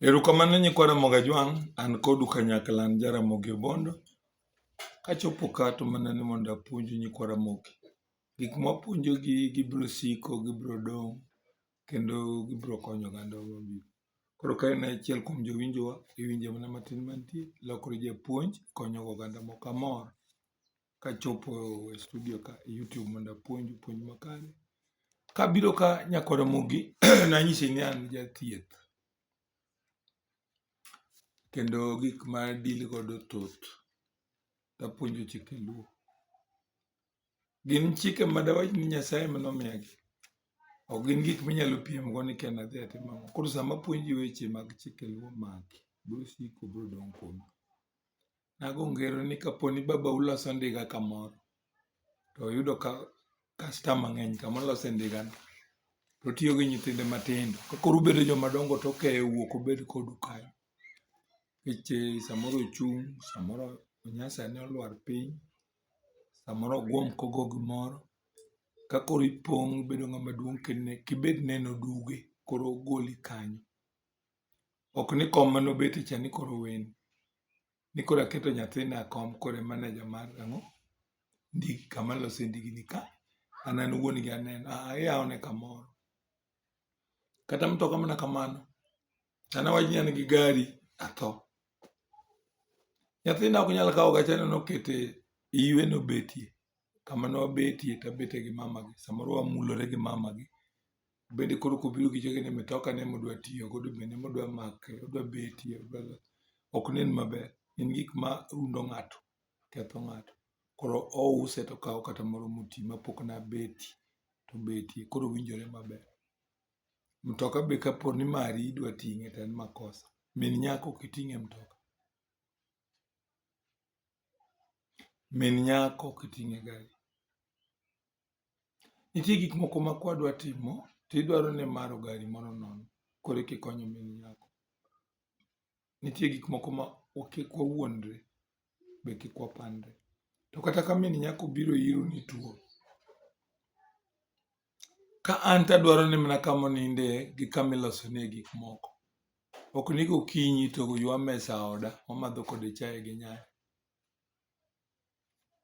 Erokamano nyikwa Ramogi Ajwang', an kodu kanyakla an Jaramogi Obondo. Kachopo ka to mana ni mondo apuonju nyikwa Ramogi. Gik mwapuonjogi gibiro siko, gibiro dong' kendo gibiro konyo oganda mabiro. Koro ka in achiel kuom jowinjowa, iwinjo mana matin mantie, ilokri japuonj, ikonyogo oganda moko. Amor kachopo e studio ka e YouTube mondo apuonju puonj makare. Kabiro ka nyakwar Ramogi, nanyisi ni an jathieth. Kendo gik ma deal godo thoth. Tapuonjo chike luo. Gin chike ma dawach ni Nyasaye ema nomiyagi. Ok gin gik minyalo piem go ni kia nadhi atim ang'o. Koro sama apuonji weche mag chike luo maki, biro siko biro dong' kuomi. Nago ngero ni kapo ni babau loso ndiga kamoro, to oyudo ka kastama ng'eny kama olose ndigano, to otiyo gi nyithinde matindo. Ka koro ubedo joma dongo to okeyo wuok obed kodu kanyo. Nikech samoro ochung', samoro onyasane olwar piny, samoro ogwom kogo gimoro. Ka koro ipong' ibedo ng'ama duong' kibed neno duge, koro ogoli kanyo. Ok ni kom mane obete cha ni koro oweni. Ni koro aketo nyathina e kom koro e manager mar ang'o? Ndigi kama alose ndigni ka. An an wuon gi aneno. Aa iyawone kamoro. Kata mtoka mana kamano. An awach ni an gi gari atho. Nyathina ok nyal kawo gachane nokete iwe nobetie. Kama ne wabetie tabete gi mamagi. Samoro wamulore gi mamagi. Bende koro kobiro gi chiegni mitoka ne modwa tiyo godo bende modwa make, odwa betie, odwa ok nen maber. Gin gik ma rundo ng'ato, ketho ng'ato. Koro ouse to okawo kata moro moti mapok nabeti to obetie. Koro winjore maber. Mtoka be kapo ni mari idwa ting'e to en makosa. Min nyako ok iting' e mtoka. Min nyako ok iting' e gari. Nitie gik moko ma kwadwa timo to idwaro ni imaro gari moro nono koro eka ikonyo min nyako. Nitie gik moko ma kik wawuondre be kik wapandre. To kata ka min nyako obiro iru ni ituo, ka an to adwaro ni mana kama oninde gi kama ilosone gik moko. Ok ni gokinyi to ywa mesa oda wamadho kode chae gi nyanya.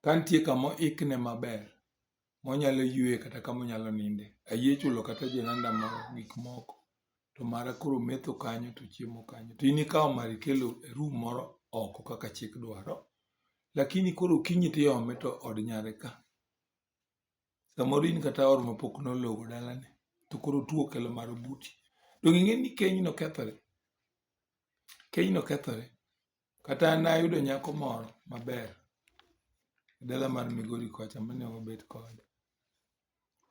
Ka nitie kama oikne maber monyalo yueye kata kama onyalo ninde, ayie chulo kata jiranda moro gik moko to mara koro metho kanyo to chiemo kanyo. To in ikawo mari ikelo e room moro oko kaka chik dwaro, lakini koro okinyi tiome to od nyare ka. Samoro in kata ot ma pok nologo dalane to koro tuo okelo mar obuti. Donge ing'e ni kenyno kethore? Kenyno kethore. Kata an nayudo nyako moro maber e dala mar Migori kocha mane wabet kode.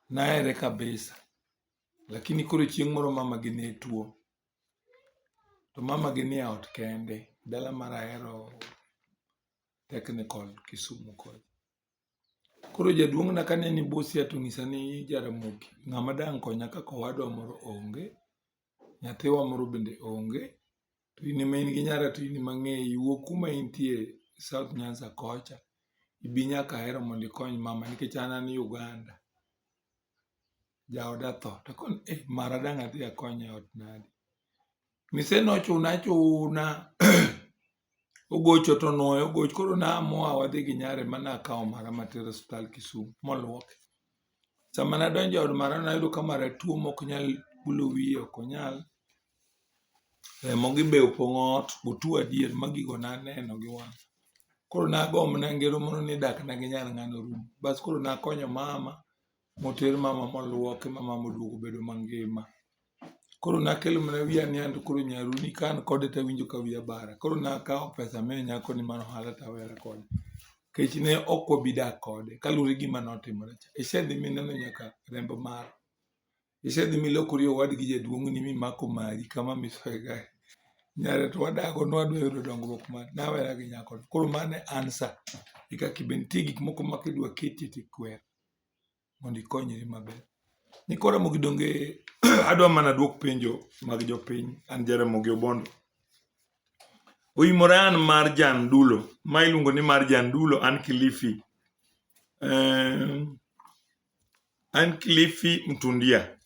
Nahere kabisa lakini koro chieng' moro mamagi ne tuo to mamagi nie ot kende dala mar Ahero Technical Kisumu kocha. Koro jaduong'na kane ni Busia to onyisa ni Jaramogi ng'ama dang' konya kaka owadwa moro onge, nyathiwa moro bende onge, to in ema in gi nyara to in ema ang'eyi, wuog kuma intie South Nyanza kocha ibi nyaka Ahero mondo ikony mama nikech an an Uganda. Jaoda tho. To akoni eh mara dang' adhi akonye e ot nadi. Mise nochuna achuna ogocho to onuoyo ogocho koro na amua wadhi gi nyare ma nakawo mara matero e osiptal Kisumu moluoke. Sama nadonjo e od mara nayudo ka mara tuo mok nyal bulo wiye ok onyal. Remo gi be opong'o ot, otuo adier ma gigo naneno gi wang'a. Koro nago mana ngero moro ni dakna gi nyar ng'ano orumo. Bas koro nakonyo mama moter mama moluoki ma mama oduogo obedo mangima. Koro nakelo mana wiya ni anto koro nyaru ni ka an kode tawinjo ka wiya bara. Koro nakawo pesa amiyo nyako ni mar ohala tawera kode. Nikech ne ok wabi dak kode kaluwore gi gima notimore cha. Isedhi mineno nyaka remb mare. Isedhi milokori owadgi jaduong'ni mimako mari kama misoye gari. Nyare to wadago nwadwa yudo dongruok mare. Nawera gi nyakono. Koro mano e answer e kaka ibe nitie gik moko ma kidwa ketie tikwer mondo ikonyri maber. Nyikwa Ramogi donge adwa mana duok penjo mag jopiny an Jaramogi Obondo. Oimore an mar Jandulo, ma iluongo ni mar Jandulo an Kilifi. An Kilifi Mtundia.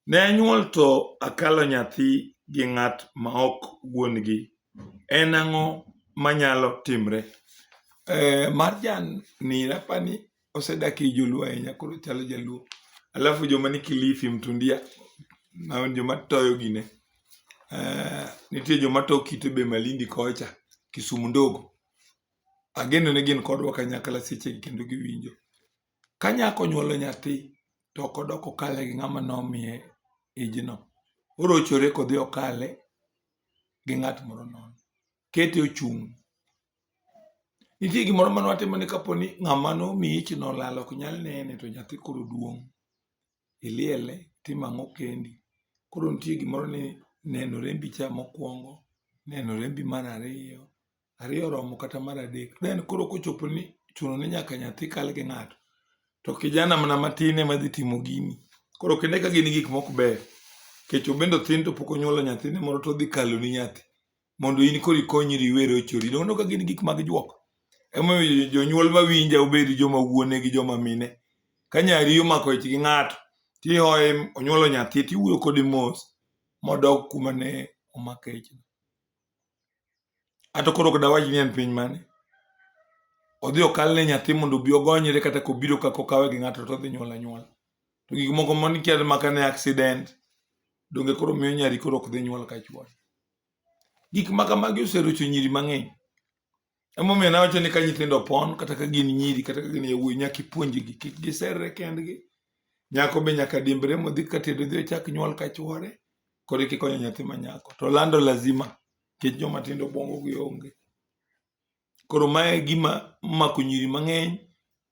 Ne anyuol to akalo nyathi. gi ng'at ma ok wuon-gi, en ang'o manyalo timre? Marjan ni apani osedak ei joluo ahinya koro ochalo jaluo. Alafu joma ni Kilifi Mtundia ma joma toyo gine. Nitie joma to kite be Malindi kocha, Kisumu ndogo. Ageno ni gin kodwa kanyakla sechegi kendo giwinjo. Ka nyako onyuolo nyathi to ok odok okale gi ng'ama nomiye ijno. Orochore kodhi okale gi ng'at moro nono. Kete ochung'. Nitie gimoro mane watimo ni kapo ni ng'ama nomiyi ichno olal ok nyal nene to nyathi koro duong'. Iliele itimo ang'o kendi. Koro nitie gimoro ni neno rembi cha mokwongo, neno rembi mar ariyo, ariyo oromo kata mar adek. Then koro kochopo ni chuno ni nyaka nyathi kal gi ng'ato, to kijana mana matin ema dhi timo gini. Koro ok ine ka gin gik mok ber. Nikech obende othin to pok onyuolo nyathine moro to odhi kaloni nyathi. Mondo in koro ikonyri iwe rochori. Donge ineno ka gin gik mag juok? Emomiyo jonyuol mawinja obed joma wuone gi joma mine. Ka nyari omako ich gi ng'ato, tihoye onyuolo nyathi tiwuoyo kode mos modog kuma ne omake ichno. Ato koro ok dawach ni en piny mane. Odhi okal ne nyathi mondo obi ogonyre kata kobiro kaka okawe gi ng'ato to odhi nyuol anyuola. To gik moko mani kia maka ne accident donge koro miyo nyari koro ok dhi nyuol ka chuore. Gik ma kamagi oserocho nyiri mang'eny. Emomiyo nawacho ni ka nyithindo pon kata ka gin nyiri kata ka gin yawuoyi nyaka ipuonjgi kik giserre kendgi. Nyako be nyaka dimbre modhi ka tedo odhi ochak nyuol ka chuore koro eka ikonyo nyathi ma nyako. To lando lazima nikech joma tindo obwongo gi onge. Koro mae e gima omako nyiri mang'eny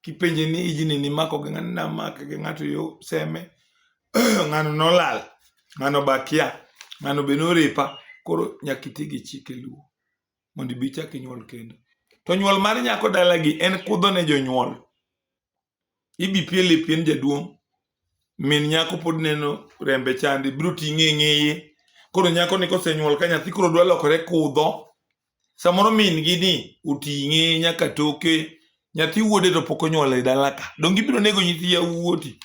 kipenje ni ijni nimako gi ng'ani namake gi ng'ato yo seme ng'ano nolal ng'ano be akia ng'ano be norepa koro nyaka iti gi chike luo mondo ibi ichak inyuol kendo. To nyuol mar nyako dalagi en kudho ne jonyuol. Ibi piele pien jaduong', min nyako pod neno rembe chande, biro ting'e e ng'eye. Koro nyako ni kosenyuol ka nyathi koro dwa lokore kudho. Samoro min gi ni oting'e nyaka toke, nyathi wuode to pok onyuolo e dala ka. Donge ibiro nego nyithi yawuoti?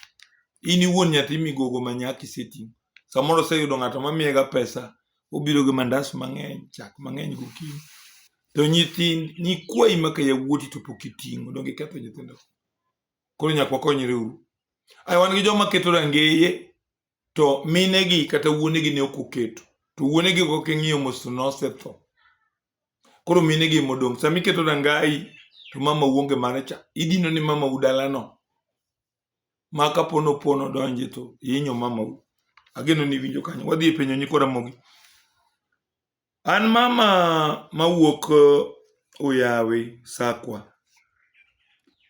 In iwuon nyathi migogo ma nyako iseting'o. Samoro oseyudo ng'ato mamiyega pesa, obiro gi mandas mang'eny, chak mang'eny gokinyi. To nyithind nyikwayi maka yawuoti to pok iting'o, donge iketho nyithindo? Koro nyaka wakonyre uru. Ai wan gi joma keto rangeye to minegi kata wuonegi ne ok oketo. To wuonegi ok ing'iyo mos to nosetho. Koro minegi modong'. Sama iketo rangayi to mama onge mare cha. Idino ni mamau dalano. Ma kapo nopono odonje to ihinyo mamau. Ageno ni iwinjo kanyo. Wadhi e penjo nyikwa Ramogi. An mama mawuok Uyawi, Sakwa.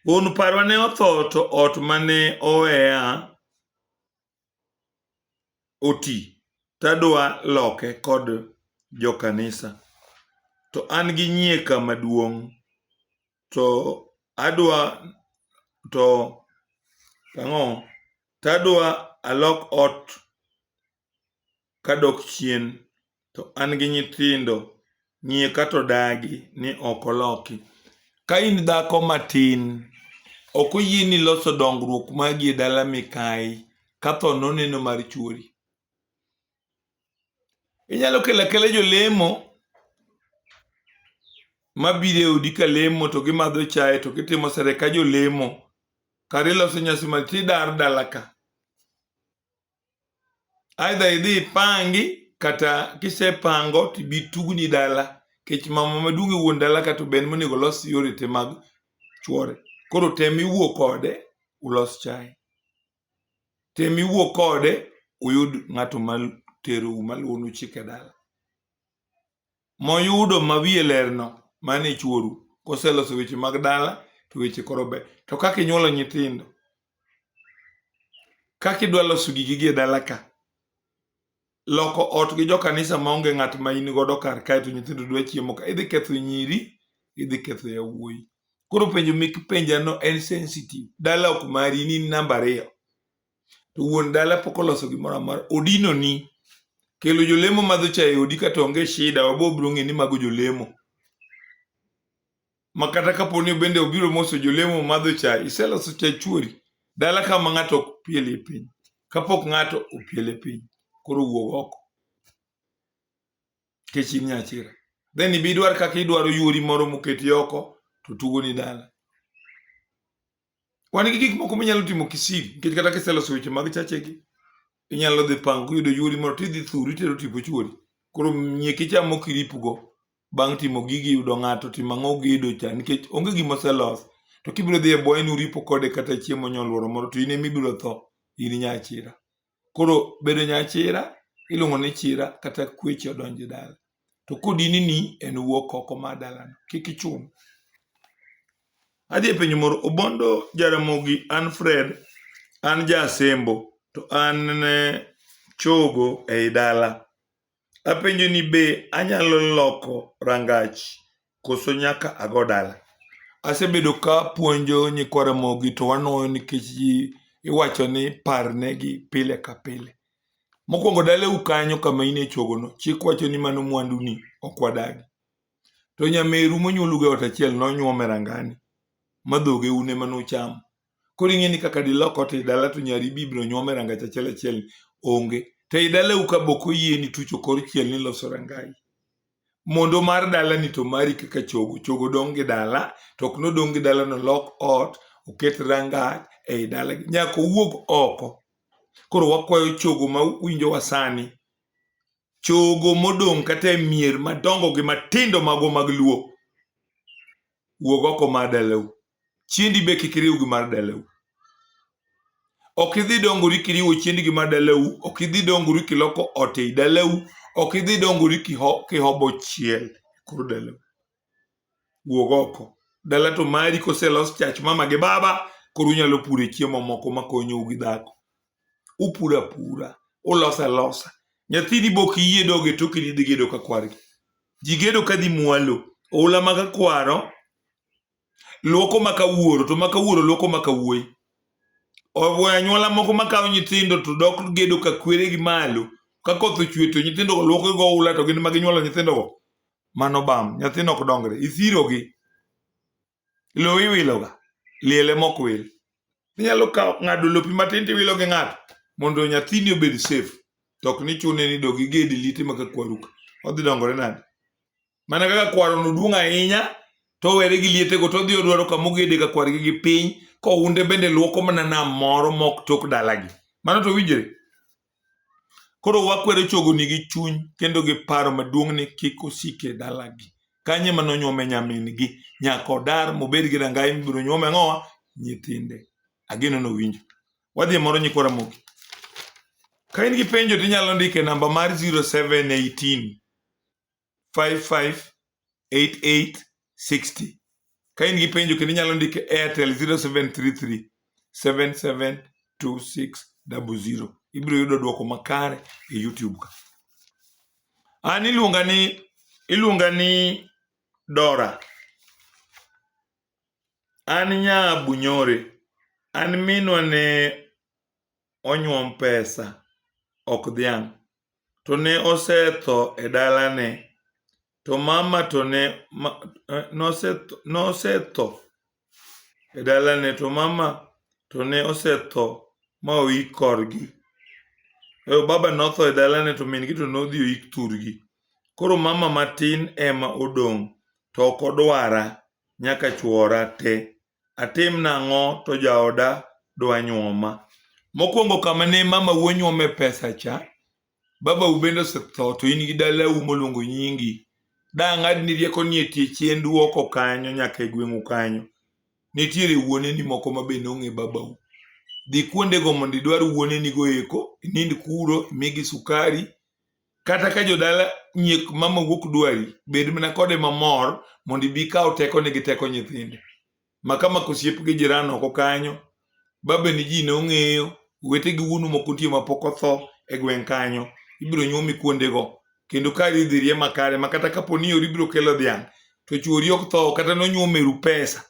Wuon parwa ne otho to ot mane oweya oti tadwa loke kod jokanisa. To an gi nyieka maduong' to adwa to ang'o tadwa alok ot kadok chien to an gi nyithindo nyieka to dagi ni ok oloki. Ka in dhako matin, ok oyieni loso dongruok magi e dala mikayi ka tho noneno mar chuori. Inyalo kelo akela jolemo mabiro e odi ka lemo to gimadho chae to gitimo sere ka jolemo kar iloso nyasi mar tidar dala ka. Either idhi ipangi kata kisepango to ibi tugni dala nikech mama maduong' e wuon dala ka to be en monego olos yore te mag chuore. Koro tem iwuo kode ulos chae. Tem iwuo kode uyud ng'ato ma terou maluwonu chike dala. Moyudo ma wiye lerno mano e chuoru. Koseloso weche mag dala to weche koro ber. To kaka inyuolo nyithindo, kaka idwa loso gigi gi e dala ka, loko ot gi jokanisa maonge ng'at ma in godo kar kae to nyithindo dwa chiemo ka, idhi ketho nyiri, idhi ketho yawuoyi. Koro penjo mipenjano en sensitive. Dala ok mari, in in namba ariyo. To wuon dala pok oloso gimoro amora. Odinoni. Kelo jolemo madho chae e odi kata onge shida, wabo biro ng'e ni mago jolemo. Ma kata kapo ni bende obiro moso jolemo madho chae, iseloso chai chuori. Dala kama ng'ato ok pielie piny. Kapok ng'ato opiele piny, koro wuog oko. Nikech in nyachira. Then ibi idwar kaka idwaro yuori moro moketi oko to tugo ni dala. Wan gi gik moko minyalo timo kisiri nikech kata kiseloso weche mag chachegi inyalo dhi pango kiyudo yuori moro tidhi thuru itero tipo chuori. Koro nyieki chamo kiripugo bang' timo gigi yudo ng'ato timo ang'o gedo cha nikech onge gima oselos. To kibiro dhi e bwoye ni uripo kode kata chiemo nyoluoro moro to in ema ibiro tho in nyachira. Koro bedo nyachira iluongo ni chira kata kweche odonjo e dala. To kodini ni en wuok oko mar dalano kik ichun. Adhi e penjo moro Obondo Jaramogi an Fred an ja Asembo to an chogo ei dala. Apenjo ni be anyalo loko rangach koso nyaka ago dala? Asebedo ka apuonjo nyikwa Ramogi to wanuoyo nikech ji iwacho ni parnegi pile ka pile. Mokwongo dalau kanyo kama in e chogono, chik wacho ni mano mwanduni ok wadagi. To nyameru monyuolugo e ot achiel nonyuom e rangani ma dhoge un ema nuchamo. Koro ing'e ni kaka dilok ot ei dala to nyari bi ibiro nyuom e rangach achiel achiel onge. To ei dalau ka be ok oyieni tucho kor chiel ni iloso rangayi. Mondo mar dalani to mari kaka chogo, chogo dong' gi dala to ok nodong' gi dala nolok ot oket rangach ei dalagi nyaka owuog oko. Koro wakwayo chogo ma winjowa sani, chogo modong' kata e mier madongo gi matindo magwa mag luo, wuog oko mar dalau. Chiendi be kik iriw gi mar dalau. Ok idhi dongori kiriwo chiendi gi mar dalau, ok idhi dongori kiloko ot ei dalau, ok idhi dongori kihobo chiel e kor dalau. Wuog oko. Dala to mari koselos chach mama gi baba, koro unyalo puro chiemo moko makonyou gi dhako. Upuro apura, uloso alosa. Nyathini be ok iyie dog e toki ni idhi gedo ka kwargi. Ji gedo ka dhi mwalo. Oula ma ka kwaro luoko maka wuoro to maka wuoro luoko maka wuoyi. Owe anyuola moko makawo nyithindo to dok gedo ka kweregi malo. Ka koth ochwe to nyithindo luoko gi oula to gin ma ginyuolo nyithindogo. Mano bam, nyathino ok dongre. Ithirogi. Lowo iwiloga. Liel ema ok wil. Inyalo kawo ng'ado lopi matin tiwilo gi ng'ato mondo nyathini obed safe. To ok ni chune ni dog iged liete maka kwaru ka. Odhi dongore nade? Mana kaka kwarono duong' ahinya to owere gi lietego to odhi odwaro kama ogede ka kwargi gi piny kounde bende luoko mana nam moro mok tok dalagi. Mano to winjre? Koro wakwero chogoni gi chuny kendo gi paro maduong' ni kik osik e dalagi. Kanyo ema nonyuome nyamin-gi. Nyaka odar mobed gi rangae mibiro nyuome ang'owa? Nyithinde. Ageno nowinjo. Wadhi e moro nyikwa Ramogi. Ka in gi penjo to inyalo ndiko e namba mar 0718 558860. Ka in gi penjo kendo inyalo ndiko e Airtel 0733 772600. Ibiro yudo dwoko makare e YouTube ka. An iluonga ni Dora. An nya Bunyore. An minwa ne onyuom pesa ok dhiang'. To ne osetho e dalane, to mama to ne nosetho e dalane to mama to ne osetho ma oik korgi. Baba notho e dalane to min gi to nodhi oik thurgi. Koro mama matin ema odong' to ok odwara nyaka chuora te. Atim nang'o to jaoda dwa nyuoma. Mokwongo kama ne mamau onyuome pesa cha, babau bende osetho to in gi dalau moluongo nyingi. Da ang'adni rieko ni e tie chiendu oko kanyo nyaka e gweng'u kanyo. Nitiere wuoneni moko ma be nong'e babau. Dhi kuondego mondo idwar wuonenigo eko, inind kuro, imigi sukari. Kata ka jodala nyiek mamau ok dwari, bed mana kode mamor mondo ibi ikaw tekone gi teko nyithinde. Maka mako osiep gi jiran oko kanyo, babeni ji nong'eyo, owete gi wuonu moko nitie mapok otho e gweng' kanyo. Ibiro nyuomi kuondego kendo kari idhi rie makare ma kata kapo ni yori biro kelo dhiang' to chuori ok tho kata nonyuom meru pesa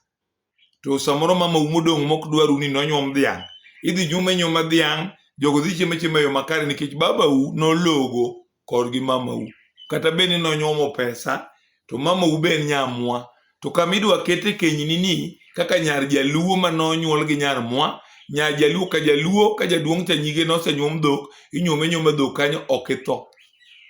to samoro mamau modong' mok dwaru ni nonyuom dhiang' idhi nyuome nyuoma dhiang' jogo dhi chiemo chiemo e yo makare nikech babau nologo korgi mamau kata bed ni nonyuomo pesa to mamau be en nyamwa to kama idwa kete kenyni ni kaka nyar jaluo ma nonyuol gi nyar mwa nyar jaluo ka jaluo ka jaduong' cha nyige nosenyuom dhok inyuome nyuoma dhok kanyo ok itho.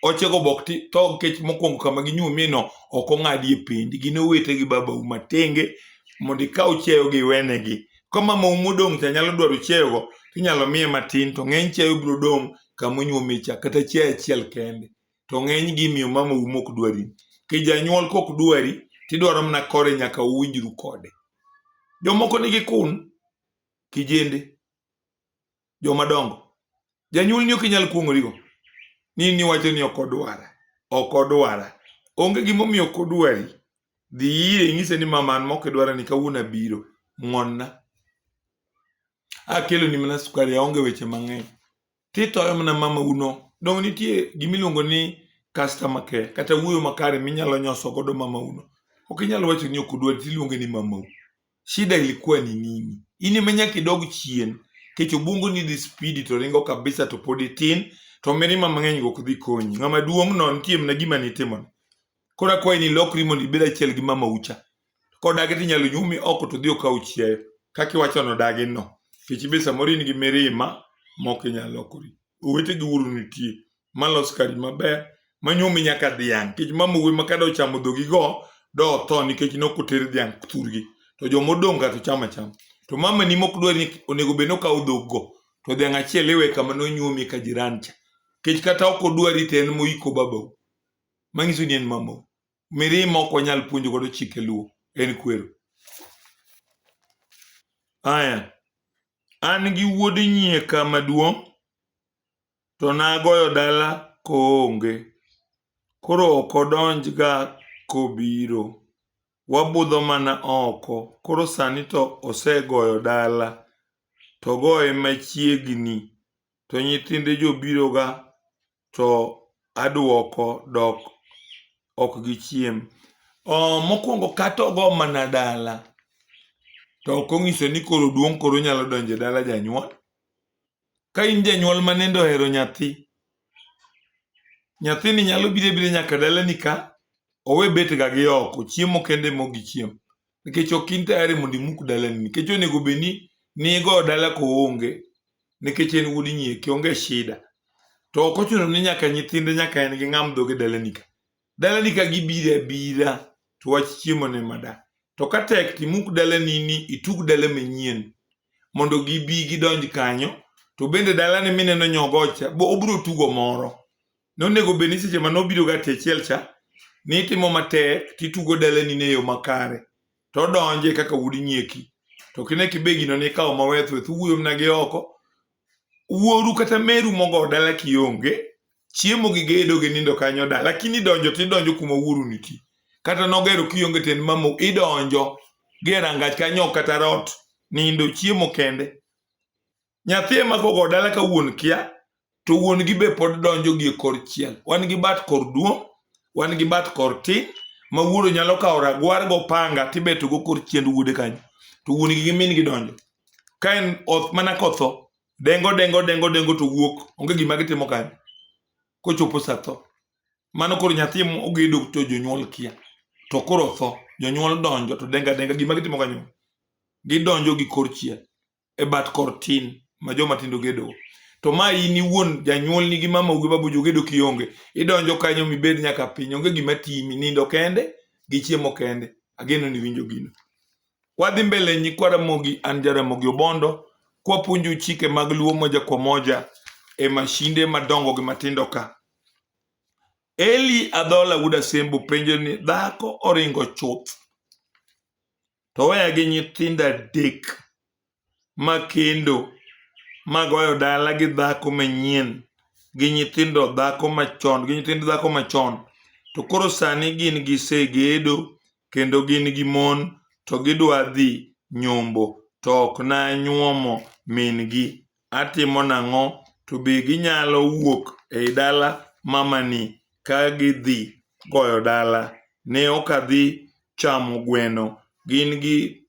Ochego bok ti tho nikech mokwongo kama ginyuomie no ok ong'adie pendi. Gin owete gi babau matenge mondo ikaw chiayo gi iwenegi. Ka mamau modong' cha nyalo dwaro chiayogo tinyalo miye matin to ng'eny chiayo biro dong' kama onyuomie cha kata chiayo achiel kende. To ng'eny gi imiyo mamau mok dwari. Nikech janyuol kok dwari tidwaro mana kore nyaka uwinjru kode. Jomoko nigi kun kijende joma dongo. Janyuolni ok inyal kuong'origo ni niwacho ni ok odwara, ok odwara. Onge gimomiyo ok odwari. Dhi ire inyise ni mama an mok idwara ni kawuono abiro, ng'wonna. Akeloni mana sukari aonge weche mang'eny. Titoyo mana mamau no. Donge nitie gimiluongo ni customer care kata wuoyo makare minyalo nyoso godo mamau no. Ok inyal wacho ni ok odwari tiluonge ni mamau. Shida ilikuwa ni nini? In ema nyaka idog chien kech obwongo ni dhi spidi to ringo kabisa to pod itin to mirima mang'eny go ok dhi konyi. Ng'ama duong' no nitie mana gima nitimone. Koro akwayi ni ilokri mondo ibed achiel gi mamau cha. Kodagi to inyalo nyuomi oko to odhi okaw chiayo. Kaka iwacho no odagi no. Nikech be samoro in gi mirima mok inyal lokori. Owete gi wuoru nitie malos kari maber manyuomi nyaka dhiang' nikech mamau ema kada ochamo dhogigo do otho nikech nok oter dhiang' thurgi to joma odong' ka to chamo achama to mamani mok dwar ni onego bed ni okawo dhoggo to dhiang' achiel iwe kama nonyuomi ka jiran cha nikech kata ok odwari to en moiko babau manyiso ni en mamau mirima ok wanyal puonjo godo chike luo en kwero aya an gi wuod nyieka maduong' to nagoyo dala koonge. Koro ok odonjga kobiro. Wabudho mana oko. Koro sani to osegoyo dala. To ogoye machiegni. To nyithinde jobiroga to aduoko dok ok gichiem. Mokwongo kata ogo mana dala to ok onyiso ni koro oduong' koro onyalo donjo e dala janyuol. Ka in janyuol ma nende ohero nyathi, nyathini nyalo biro abira nyaka dalani ka, owe bet ga gi oko, chiemo kende ema ok gichiem. Nikech ok in tayari mondo imuk dalani, nikech onego bed ni nigo dala koonge, nikech en wuod nyieke, onge shida. To ok ochuno ni nyaka nyithinde nyaka en gi ng'am dhoge dalani ka. Dalani ka gibiro abira to wach chiemo ne mada. To ka tek to imuk dalani ni itug dala manyien mondo gibi gidonj kanyo. To bende dalani mineno nyogocha bo obiro tugo moro. Nonego bed ni seche mane obiro ga achiel cha nitimo matek titugo dalani ne yo makare. To odonje kaka wuod nyieki. To kine kibegino nikawo maweth weth uwuoyo mana gi oko. Wuoru kata meru mogo dala kionge, chiemo gi gedo gi nindo kanyo dala. Lakini donjo tidonjo kuma wuoru nitie. Kata nogero kionge to en mamau idonjo gi e rangach kanyo ok kata rot. Nindo chiemo kende. Nyathi ema kogo dala ka wuon kia to wuon gi be pod donjo gi e kor chiel. Wan gi bat kor duong', wan gi bat kor tin ma wuoro nyalo kawo ragwar gopanga tibeto go kor chiend wuode kanyo. To wuon gi gi min gi donjo. Ka en oth mana kotho, dengo dengo dengo dengo to wuok. Onge gima gitimo kanyo. Kochopo sa tho. Mano koro nyathi ogedo to jonyuol kia. To koro otho, jonyuol donjo to denga denga gima gitimo kanyo. Gidonjo gi kor chiel e bat kor tin ma joma tindo gedo. To ma in iwuon janyuol nigi mamau gi babu jogedo kionge. Idonjo kanyo mibed nyaka piny, onge gima timi, nindo kende gi chiemo kende. Ageno ni iwinjo gino. Wadhi mbele nyikwa Ramogi, an Jaramogi Obondo, kwapuonjou chike mag Luo moja kwa moja e mashinde madongo gi matindo ka. Eli Adhola wuod Asembo penjo ni dhako oringo chuth to oweya gi nyithindo adek makendo magoyo dala gi dhako manyien gi nyithindo dhako machon gi nyithind dhako machon to koro sani gin gisegedo kendo gin gi mon to gidwa dhi nyombo to ok nanyuomo min gi atimo nang'o to be ginyalo wuok ei dala mamani ka gidhi goyo dala ne ok adhi chamo gweno gin gi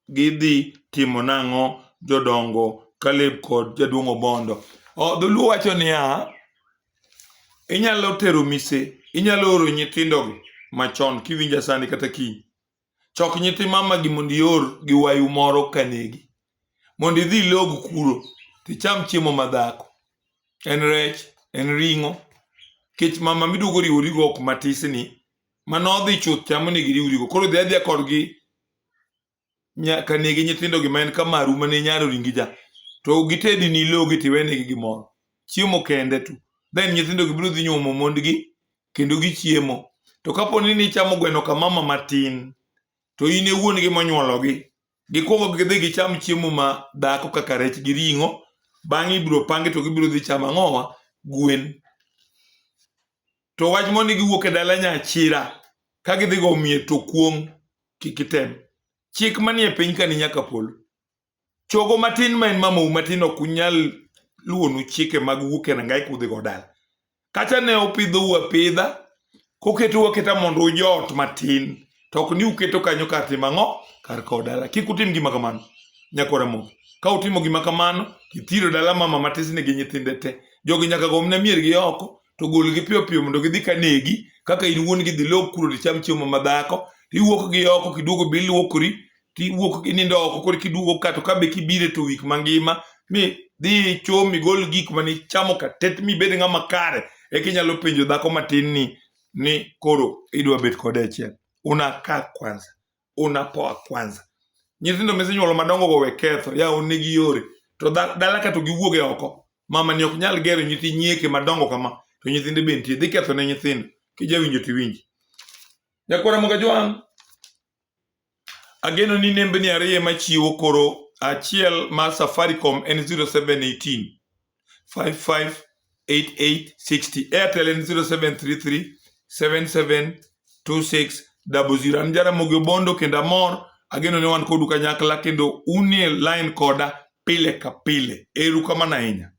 gidhi timo nang'o jodongo Caleb kod jaduong' Obondo. O, dholuo wacho niya, inyalo tero mise, inyalo oro nyithindogi machon kiwinja sani kata kiny. Chok nyithi mama gi mondo ior gi wayu moro kanegi. Mondo idhi ilog kuro ticham chiemo madhako. En rech, en ring'o. Kech mama miduogo riworigo ok matisni ma nodhi chuth cha monego iriwrigo. Koro dhi adhiya kodgi nyaka negi nyithindo gi ma en kamaru mane nyaro ringi cha. To gitedi ni logi tiwenegi gimoro. Chiemo kende tu. Then nyithindo gi biro dhi nyuomo mondgi kendo gichiemo. To kapo ni nichamo gweno ka mama matin to in e wuon gi monyuologi Gikwongo gidhi gicham chiemo ma dhako kaka rech gi ring'o, bang'e ibiro pangi to gibiro dhi chamo ang'owa? Gwen. To wach mondo giwuok e dala nyachira ka gidhi go mier to kuong' kik item. Chik manie piny ka ni nyaka polo. Chogo matin ma en mamau matin ok unyal luwonu chike mag wuok e rangai kudhi go dala. Kacha ne opidhou apidha, koketou aketa mondo ujot matin, to ok ni uketo kanyo kar timo ang'o? Kar kowo dala. Kik utim gima kamano, nyakwar Ramogi. Ka utimo gima kamano, tithiro dala mama matisni gi nyithinde te. Jogi nyaka gomne miergi oko, to golgi piyo piyo mondo gidhi ka negi, kaka in wuon gi dhi lok kuro ticham chiemo ma dhako, tiwuok gi oko kiduogo be iluokori, tiwuok inindo oko koro kiduogo ka to ka be kibire to wik mangima mi dhi ichom igol gik mane ichamo ka tet mibed ng'ama kare eka inyalo penjo dhako matin ni ni koro idwa bet kode achiel unakaa kwanza unapoa kwanza nyithindo misenyuolo madongo go we ketho ya onegi yore to dala ka to giwuog e oko mama ni ok nyal gero nyithi nyieke madongo kama to nyithinde be nitie dhi ketho ne nyithindo kijawinjo tiwinji nyakwara Mogajwang' Ageno ni nembni ariyo ema chiwo koro achiel mar Safaricom en 0718 558860 Airtel en 0733 772600. An Jaramogi Obondo kendo amor ageno ni wan kodu kanyakla kendo unie line koda pile ka pile. Erokamano ahinya.